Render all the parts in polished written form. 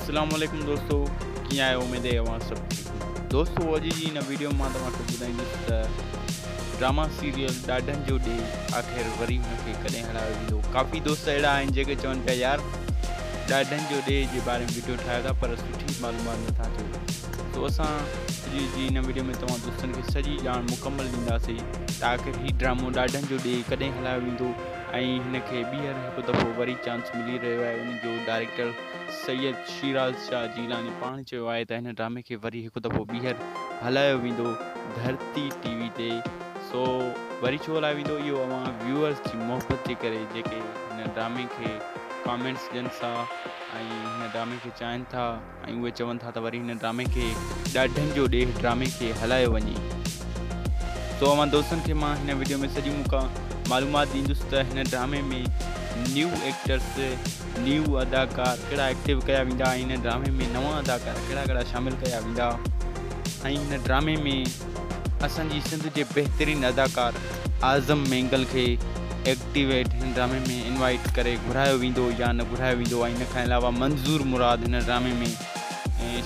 اسلام عليڪم دوستو ڪيئن آهيو اميد آهي اوهان سڀ ٺيڪ هوندا دوستو اڄ جي هن ويڊيو مان توهان کي ٻڌائيندس ته ڊراما سيريل ڏاڍن جو ڏي آخر وري هن کي ڪڏهن هلايو ويندو ڪافي دوست اهڙا آهن جيڪي چون پيا يار ڏاڍن جو ڏي جي باري ۾ ويڊيو ٺاهيو ٿا پر سٺي معلومات نٿا ڏيو سو اسان اڄ جي هن ويڊيو ۾ توهان دوستن کي سڄي ڄاڻ مڪمل ڏينداسين ته آخر هي ڊرامو ڏاڍن جو ڏي ڪڏهن هلايو ويندو ۽ هن کي ٻيهر هڪ دفعو وري چانس ملي رهيو آهي ان جو ڊائريڪٽر سيد شيراز شاهه جيلاني پاڻ چيو آهي ته هن ڊرامي کي وري هڪ دفعو ٻيهر هلايو ويندو ڌرتي ٽي وي تي سو وري ڇو هلايو ويندو اهو اوهان ويوئرس جي محبت جي ڪري جيڪي هن ڊرامي کي ڪامينٽس ڏين ٿا ۽ هن ڊرامي کي چاهين ٿا ۽ اهي چون ٿا ته وري هن ڊرامي کي ڏاڍن جو ڏيهه ڊرامي کي هلايو وڃي. سو اوهان دوستن کي مان هن وڊيو ۾ سڄي مڪا معلومات ڏيندس ته هن ڊرامي ۾ نيو ايڪٽرس نيو اداڪار ڪهڙا ايڪٽو ڪيا ويندا ۽ هن ڊرامي ۾ نوان اداڪار ڪهڙا ڪهڙا شامل ڪيا ويندا ۽ هن ڊرامي ۾ اسان جي سنڌ جي بهترين اداڪار اعظم مينگل کي ايڪٽيويٽ هن ڊرامي ۾ انوائيٽ ڪري گهرايو ويندو يا نه گهرايو ويندو ۽ ان کان علاوه منظور مراد هن ڊرامي ۾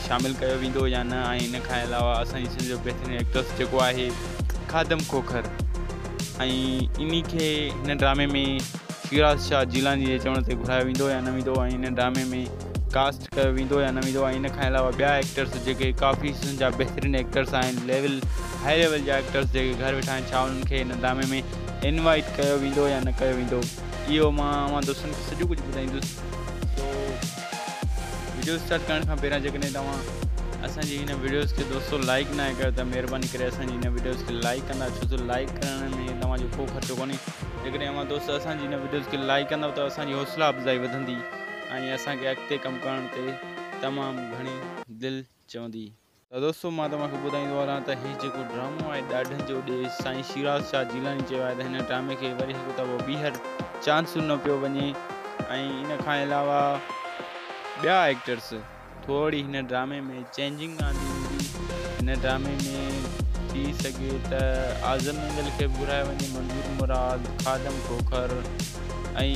شامل ڪيو ويندو يا نه ۽ ان کان علاوه اسان جي سنڌ جو بهترين ايڪٽرس جيڪو آهي خادم کوکر ۽ انهي کي هن ڊرامي ۾ شيراز شاهه جيلاني جي چوڻ تي گهرايو ويندو يا نه ويندو ۽ هن ڊرامي ۾ ڪاسٽ ڪيو ويندو يا نه ويندو ۽ ان کان علاوه ٻيا ايڪٽرس جيڪي ڪافي سنڌ جا بهترين ايڪٽرس آهن ليول هائي ليول جا ايڪٽرس جيڪي گهر ويٺا آهن ڇا انهن کي هن ڊرامي ۾ انوائيٽ ڪيو ويندو يا نه ڪيو ويندو اهو مان اوهان دوستن کي سڄو ڪجهه ٻڌائيندس سو ويڊيو اسٽارٽ ڪرڻ کان پهريان جيڪڏهن توهان اسان جي هن ويڊيوز کي دوستو لائڪ نه ڪيو ته مهرباني ڪري اسان جي هن ويڊيوز کي لائڪ ڪندا ڇو جو لائڪ ڪرڻ ۾ توهان جو ڪو خرچو ڪونهي جيڪڏهن اوهان دوست اسان جي هن ويڊيوز کي لائڪ ڪندو ته اسان جي حوصلا افزائي وڌندي ۽ اسان کي اڳتي ڪم ڪرڻ تي تمام گهڻي دل چوندي. ته دوستو مان توهان کي ٻڌائيندو هلان ته هي جيڪو ڊرامو آهي ڏاڍن جو ڏيهه سائين شيراز شاهه جيلاني چيو آهي ته هن ڊرامي کي وري هڪ دفعو ٻيهر چانس ڏنو پيو وڃي ۽ ان کان علاوه ٻيا ايڪٽرس ٿوري هن ڊرامي ۾ چينجنگ آندي ويندي. هن ڊرامي ۾ ٿي سگهي ته اعظم مينگل کي به گهرايو وڃي، منظور مراد، خادم کوکر ۽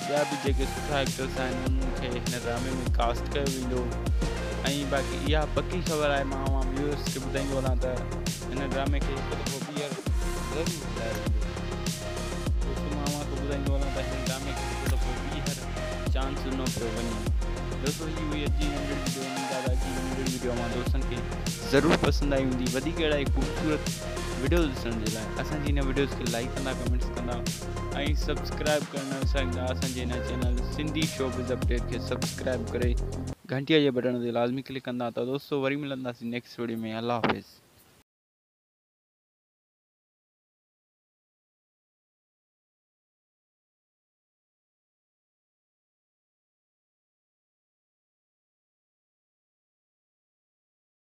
ٻيا به جيڪي سٺا ايڪٽرس آهن انهن کي هن ڊرامي ۾ ڪاسٽ ڪيو ويندو ۽ باقي اها پڪي خبر آهي مان اوهان ويورس کي ٻڌائيندو هلان ته هن ڊرامي کي هڪ دفعو ٻيهر ضرور هلايو ويندو. دوستو مان اوهان کي ٻڌائيندو هلان ته هن ڊرامي کي هڪ دفعو ٻيهر چانس ڏنو پيو وڃي. دوستو هي هئي اڄ جي ننڍڙي وڊيو اميد آهي ته اڄ جي ننڍڙي وڊيو اوهان دوستن کي ضرور پسند آئي هوندي وڌيڪ اهڙا ئي خوبصورت وڊيوز ڏسڻ جي لاء اسان جي هن وڊيوز کي لائڪ ڪندا ڪمينٽس ڪندا ۽ سبسڪرائب ڪرڻ نه وساريندا اسان جي هن چينل سنڌي شوبز اپڊيٽ کي سبسڪرائب ڪري گهنٽي جي بٽڻ تي لازمي ڪلڪ ڪندا ته دوستو وري ملنداسين نيڪسٽ وڊيو ۾ الله حافظ.